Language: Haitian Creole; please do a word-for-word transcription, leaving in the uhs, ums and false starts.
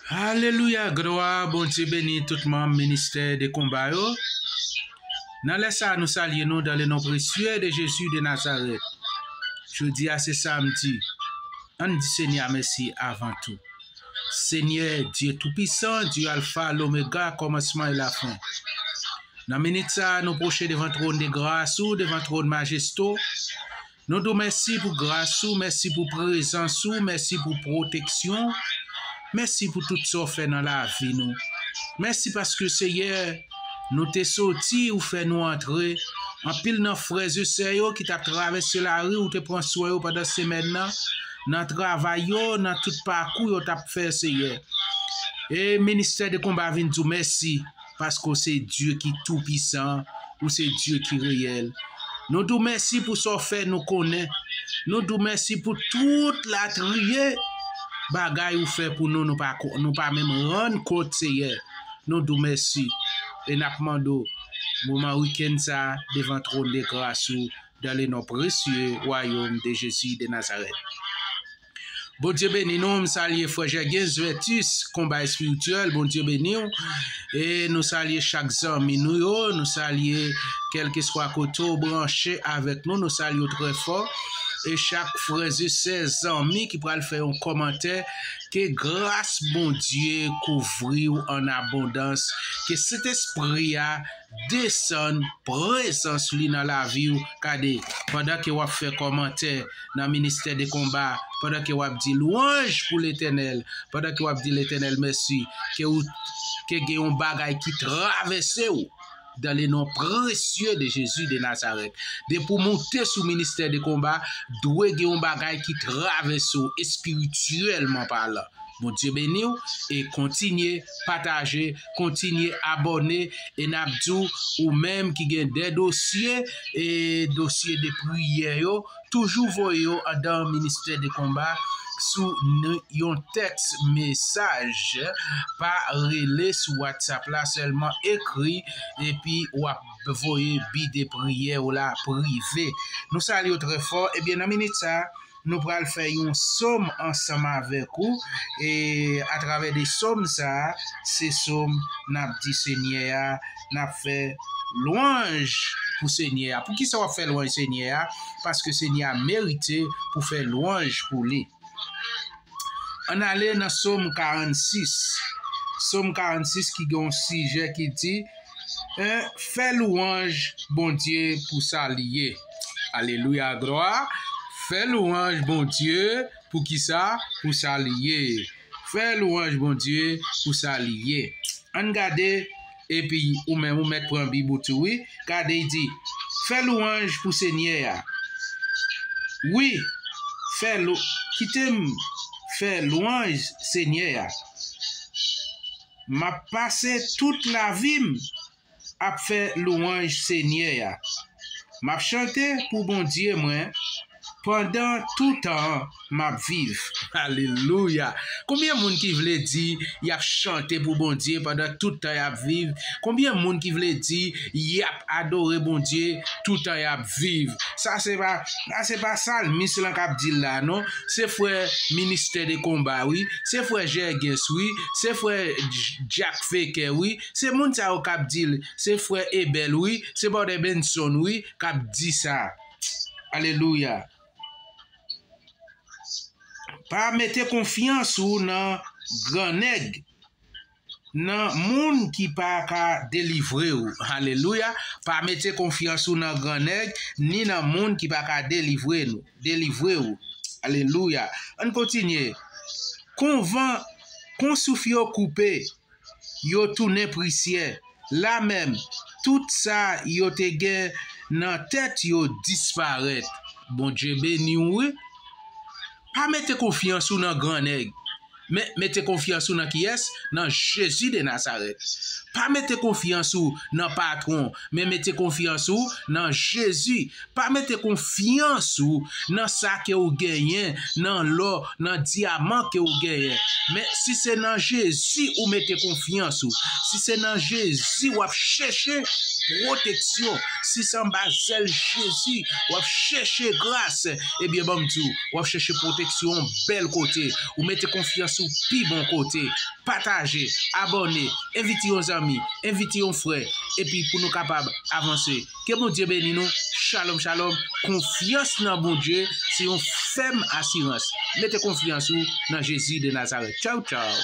Alelouya, glwa, Bondye beni tout manm ministè de konba yo. Nan lè sa a, nou salye nou dans le nom précieux de Jésus de Nazareth. Jodi a se samdi. Ann di Senyè a mèsi avan tou. Senyè, Dye Toupisan, Dye Alfa, Lomega, kòmansman e lafen. Nan minit sa a, nou pwoche devan twòn de gras ou, devan twòn majeste w. Nou di w mèsi pou gras ou, mèsi pou prezans ou, mèsi pou pwoteksyon, mèsi pou tout sa w fè nan lavi nou. Mèsi paske, Seyè, nou te soti, ou fè nou antre. Anpil nan frè e sè yo ki t ap travèse lari, ou te pran swen yo pandan semèn nan, nan travay yo, nan tout pakou yo t ap fè, Seyè. E ministè de konba vin di w mèsi, paske w se Dye ki toupisan, ou se Dye ki reyèl. Nou di w mèsi pou sa w fè nou konnen. Nou di w mèsi pou tout latriye bagay ou fè pou nou, nou pa ko-, nou pa menm rann kont, Seyè. Nou di w mèsi. E n ap mande w, moman wikenn sa a, devan twòn de gras ou, dans le nom précieux, royaume de Jésus de Nazareth. Bondye beni nou, m salye frè Jègens Vètis, konba espirityèl, Bondye beni w. E nou salye chak zanmi nou yo, nou salye kèlkeswa kote w branche avèk nou, nou salye w trè fò. E chak frè e sè zanmi ki pral fè yon kòmantè, ke gras Bondye kouvri w an abondans, ke Sentespri a desann prezans li nan lavi w. Gade, pandan ke w ap fè kòmantè nan ministè de konba, pandan ke w ap di lwanj pou Letènèl, pandan ke w ap di Letènèl mèsi, ke w, ke gen yon bagay ki travèse w, dans le nom précieux de Jésus de Nazareth. Depi w moute sou ministè de konba, dwe gen yon bagay ki travèse w, espirityèlman palan. Bondye beni w e kontinye pataje, kontinye abòne. E n ap di w, ou menm ki gen de dosye, e dosye de priyè yo, toujou voye yo andan ministè de konba sou n-, yon tèks mesaj. Pa rele sou WhatsApp la, sèlman ekri, epi w ap voye bi de priyè w la prive. Nou salye w trè fò. Ebyen, nan minit sa a, nou pral fè yon sòm ansanm avèk ou. E atravè de sòm sa a, se sòm n ap di Senyè a, n ap fè lwanj pou Senyè a. Poukisa w ap fè lwanj Senyè a? Paske Senyè a merite pou fè lwanj pou li. Ann ale nan Sòm karannsis. Sòm karannsis ki gen yon sijè ki di, en, fè lwanj Bondye pou sa li ye. Alelouya, glwa. Fè lwanj Bondye pou kisa? Pou sa li ye. Fè lwanj Bondye pou sa li ye. Ann gade, epi ou menm ou mèt pran Bib ou tou, wi. Gade, li di, fè lwanj pou Senyè a. Wi, fè lou-, kite m fè lwanj Senyè a. M ap pase tout lavi m ap fè lwanj Senyè a. M ap chante pou Bondye mwen pandan tout tan m ap viv. Alelouya! Konbyen moun ki vle di y ap chante pou Bondye pandan tout tan y ap viv? Konbyen moun ki vle di y ap adore Bondye tout tan y ap viv? Sa se pa, sa se pa salmis lan k ap di l la, non. Se frè ministè de konba, wi. Se frè Jègens, wi. Se frè J-, Jack Faker, wi. Se moun sa yo k ap di l. Se frè Ebèl, wi. Se Brother Benson, wi, k ap di sa. Alelouya. Pa mete konfyans ou nan grannèg, nan moun ki pa ka delivre w. Alelouya. Pa mete konfyans ou nan grannèg, ni nan moun ki pa ka delivre nou, delivre w. Alelouya. Ann kontinye. Kon van, kon souf yo koupe, yo tounen prisyè. La menm, tout sa yo te gen nan tèt yo disparèt. Bondye beni w, wi. Pa mete konfyans ou nan grannèg. Men, mete konfyans ou nan kiyès? Nan Jezi de Nazarèt. Pa mete konfyans ou nan patwon, men mete konfyans ou nan Jezi. Pa mete konfyans ou nan sa ke w genyen, nan lò, nan dyaman ke w genyen. Men si se nan Jezi ou mete konfyans ou, si se nan Jezi w ap chèche pwoteksyon, si se anba zèl Jezi w ap chèche gras, ebyen, ban m di w, w ap chèche pwoteksyon yon bèl kote. Ou mete konfyans ou pi bon kote. Pataje, abòne, envite yon zanmi, envite yon frè, epi pou nou kapab avanse. Ke Bondye beni nou. Shalom, shalom. Konfyans nan Bondye se yon fèm asirans. Mete konfyans ou nan Jezi de Nazarèt. Tchaw, tchaw.